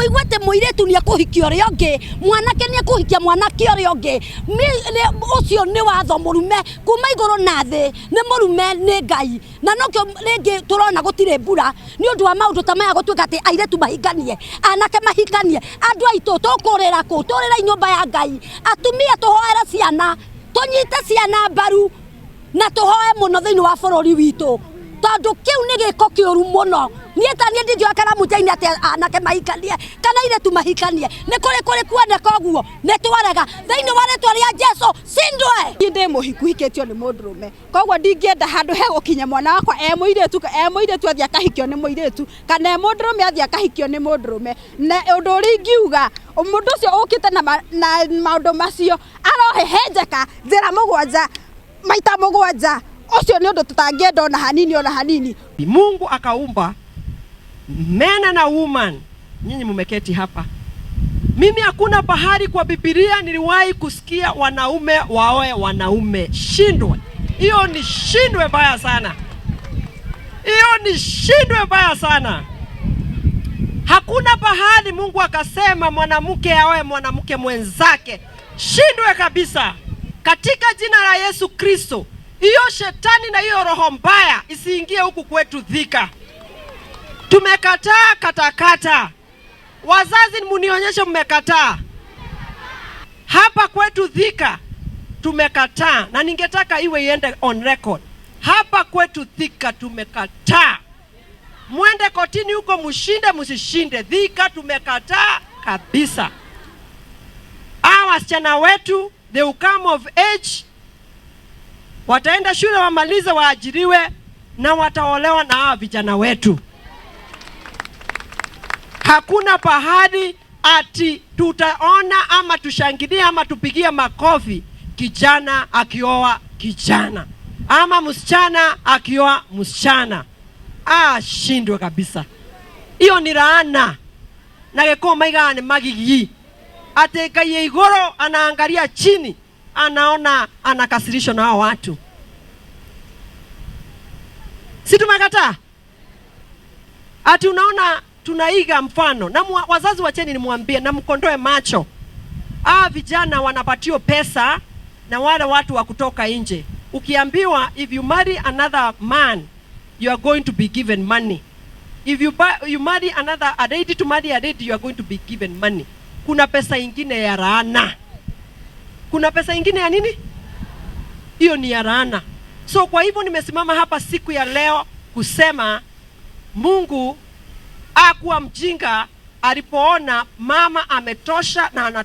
Kũigua atĩ mũirĩtu nĩ ekũhikia ũrĩa ũngĩ, mwanake nĩ ekũhikia mwanake ũrĩa ũngĩ, ũcio nĩ watho mũrume kuma igũrũ na thĩ, nĩ mũrume nĩ Ngai. Na nokĩo rĩngĩ tũrona gũtirĩ mbura nĩ ũndũ wa maũndũ ta maya, gũtuĩka atĩ airĩtu mahikanie, anake mahikanie. Andũ aitũ, tũkũrĩra kũ? Tũrĩrei nyũmba ya Ngai. Atumia, tũhoere ciana, tũnyite ciana mbaru na tũhoe mũno thĩinĩ wa bũrũri witũ, tondũ kĩu nĩ gĩko kĩũru mũno. Niĩ ta niĩ ndingĩoya karamu njaine atĩ anake mahikanie kana airĩtu mahikanie. Nĩ kũrĩ kuoneka ũguo? Nĩ twarega thĩinĩ wa rĩtwa rĩa Jesu. Cindwe. Niĩ ndĩ mũhiku, hikĩtio nĩ mũndũrũme, koguo ndingĩenda handũ he gũkinya mwana wakwa e mũirĩtu athiĩ akahikio nĩ mũirĩtu, kana e mũndũrũme athiĩ akahikio nĩ mũndũrũme. Na ũndũ ũrĩa ingiuga, mũndũ ũcio ũkĩte na maũndũ macio arohehenjeka njĩra mũgwanja maita mũgwanja. Ũcio nĩ ũndũ tũtangĩenda ona hanini, ona hanini. Mungu akaumba men na woman. Nyinyi mumeketi hapa. Mimi hakuna pahali kwa Biblia niliwahi kusikia wanaume waoe wanaume. Shindwe. Hiyo ni shindwe mbaya sana. Hiyo ni shindwe mbaya sana. Hakuna pahali Mungu akasema mwanamke aoe mwanamke mwenzake. Shindwe kabisa. Katika jina la Yesu Kristo, hiyo shetani na hiyo roho mbaya isiingie huku kwetu Thika. Tumekataa katakata. Wazazi, munionyeshe mmekataa. Hapa kwetu Thika tumekataa, na ningetaka iwe iende on record. Hapa kwetu Thika tumekataa. Mwende kotini huko, mshinde msishinde, Thika tumekataa kabisa. Hawa wasichana wetu, they will come of age, wataenda shule wamalize, waajiriwe na wataolewa na hawa vijana wetu. Hakuna pahali ati tutaona ama tushangilie ama tupigie makofi kijana akioa kijana ama msichana akioa msichana. Ashindwe kabisa. Hiyo ni laana na gĩkũyũ maigaga nĩ magigi, atĩ Ngai igũrũ anaangalia chini, anaona anakasirishwa na hao watu. Si tumekataa? Ati unaona tunaiga mfano na wazazi, wacheni nimwambie na mkondoe macho. Hawa vijana wanapatiwa pesa na wale watu wa kutoka nje. Ukiambiwa if you marry another man, you are going to be given money. If you marry another a lady to marry a lady, you are going to be given money. Kuna pesa ingine ya laana. Kuna pesa ingine ya nini? Hiyo ni ya laana. So kwa hivyo nimesimama hapa siku ya leo kusema Mungu hakuwa mjinga alipoona mama ametosha na anatosha.